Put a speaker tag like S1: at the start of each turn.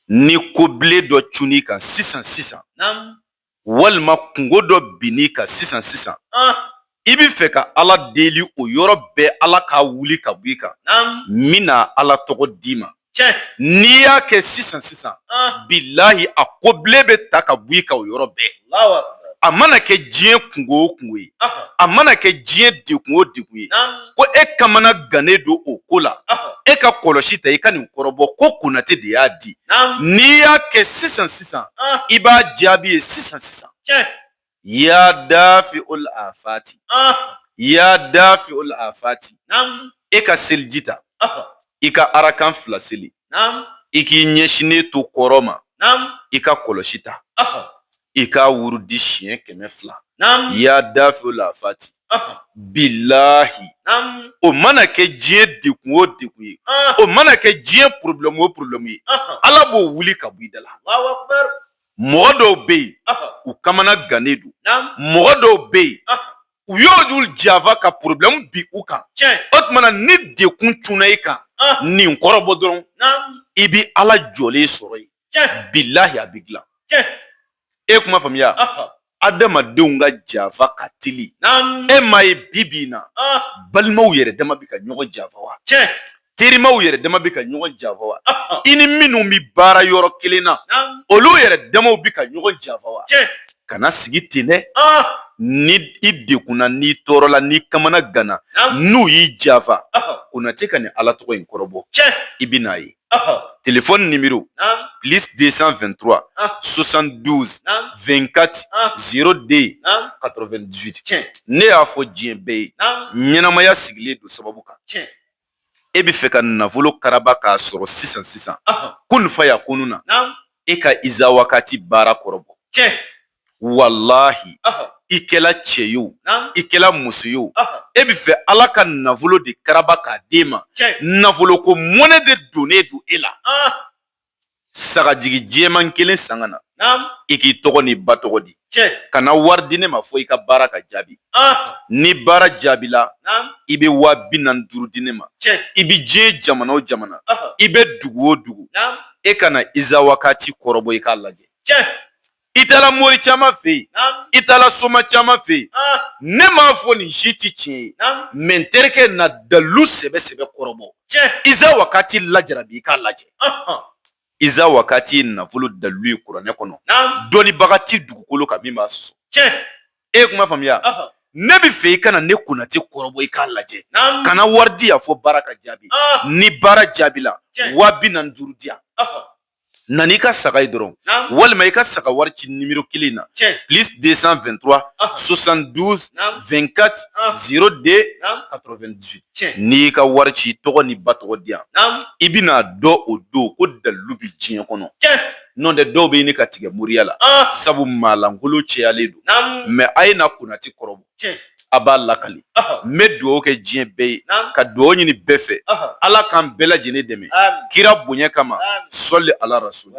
S1: Ni kobilen dɔ cunn'i kan sisan sisan, walima kunko dɔ binn'i kan sisan sisan, i bɛ fɛ ka Ala deli o yɔrɔ bɛɛ, Ala k'a wuli ka bɔ i kan, n bɛna Ala tɔgɔ d'i ma. N'i y'a kɛ sisan sisan, bilahi a kobilen bɛ ta ka bɔ i kan o yɔrɔ bɛɛ. A mana kɛ diɲɛ kunko o kunko ye, a mana kɛ diɲɛ degun o degun ye, ko e kamana gannen don o ko la, e ka kɔlɔsi ta, i ka nin kɔrɔbɔ ko Konate de y'a di. N'i y'a kɛ sisan sisan, i b'a jaabi ye sisan sisan. Ya dafi ul afati, ya dafi ul afati. E ka seliji ta, i ka arakan fila seli, i k'i ɲɛsinnen to kɔrɔn ma, i ka kɔlɔsi ta, i k'a wurudi siɲɛ 200, ya dafi ul afati. Bilahi, o mana kɛ diɲɛ degun o degun ye, o mana kɛ diɲɛ problème o problème ye, Ala b'o wuli ka bɔ i da la. Mɔgɔ dɔw bɛ yen, u kamana gannen don. Mɔgɔ dɔw bɛ yen, u y'olu janfa ka problème bin u kan. O tuma na, ni degun cunna i kan, nin kɔrɔbɔ dɔrɔn, i bɛ Ala jɔlen sɔrɔ yen. Bilahi, a bɛ dilan. E kuma faamuya? Adamadenw ka janfa ka teli. E m'a ye bi bi in na, balimaw yɛrɛ dama bɛ ka ɲɔgɔn janfa wa? Terimaw yɛrɛ dama bɛ ka ɲɔgɔn janfa wa? I ni minnu bɛ baara yɔrɔ kelen na, olu yɛrɛ damaw bɛ ka ɲɔgɔn janfa wa? Kana sigi ten dɛ. Ni i degunna, n'i tɔɔrɔla, n'i kamana ganna, n'u y'i janfa, Konate ka nin Ala tɔgɔ in kɔrɔbɔ, i bɛ n'a ye. Téléphone numéro plus 223 72 24 02 98. Ne y'a fɔ diɲɛ bɛɛ ye, ɲɛnamaya sigilen don sababu kan. E bɛ fɛ ka nafolo karaba k'a sɔrɔ sisan sisan, kun fa ya kunu na, e ka iza wakati baara kɔrɔbɔ. Walahi, i kɛla cɛ ye o, i kɛla muso ye o, e bɛ fɛ Ala ka nafolo de karaba k'a d'e ma, nafolo ko mɔnɛ de donnen don e la, sagajigi jɛman kelen san ka na, i k'i tɔgɔ n'i ba tɔgɔ di. Kana wari di ne ma fo i ka baara ka jaabi. Ni baara jaabila, i bɛ 45 di ne ma. I bɛ diɲɛ jamana o jamana, i bɛ dugu o dugu, e ka na iza wakati kɔrɔbɔ, i k'a lajɛ. I taara mori caman fɛ yen, i taara soma caman fɛ yen, ne m'a fɔ nin si tɛ tiɲɛ ye, mɛ n terikɛ na dalilu sɛbɛ sɛbɛ kɔrɔbɔ. Iza wakati lajarabi, i k'a lajɛ. Iza wakati ye nafolo dalilu ye kuranɛ kɔnɔ, dɔnnibaga ti dugukolo kan min b'a sɔsɔ. E ye kuma faamuya? Ne bɛ fɛ i ka na ne Konate kɔrɔbɔ, i k'a lajɛ. Kana wari di yan fo baara ka jaabi. Ni baara jaabila, 45 di yan. Na n'i ka saga ye dɔrɔn, walima i ka saga wari ci nimero kelen na, plus 223 72 24 02 98. N'i y'i ka wari ci, tɔgɔ ni ba tɔgɔ di yan, i bɛna dɔn o don ko dalilu bɛ diɲɛ kɔnɔ. N'o tɛ, dɔw bɛ ɲini ka tigɛ moriya la, sabu maalankolon cɛyalen don. Mɛ a ye na Konate kɔrɔbɔ, a b'a lakali. N bɛ dugawu kɛ diɲɛ bɛɛ ye, ka dugawu ɲini bɛɛ fɛ, Ala k'an bɛɛ lajɛlen dɛmɛ kira bonya kama. Sɔli ala rasul.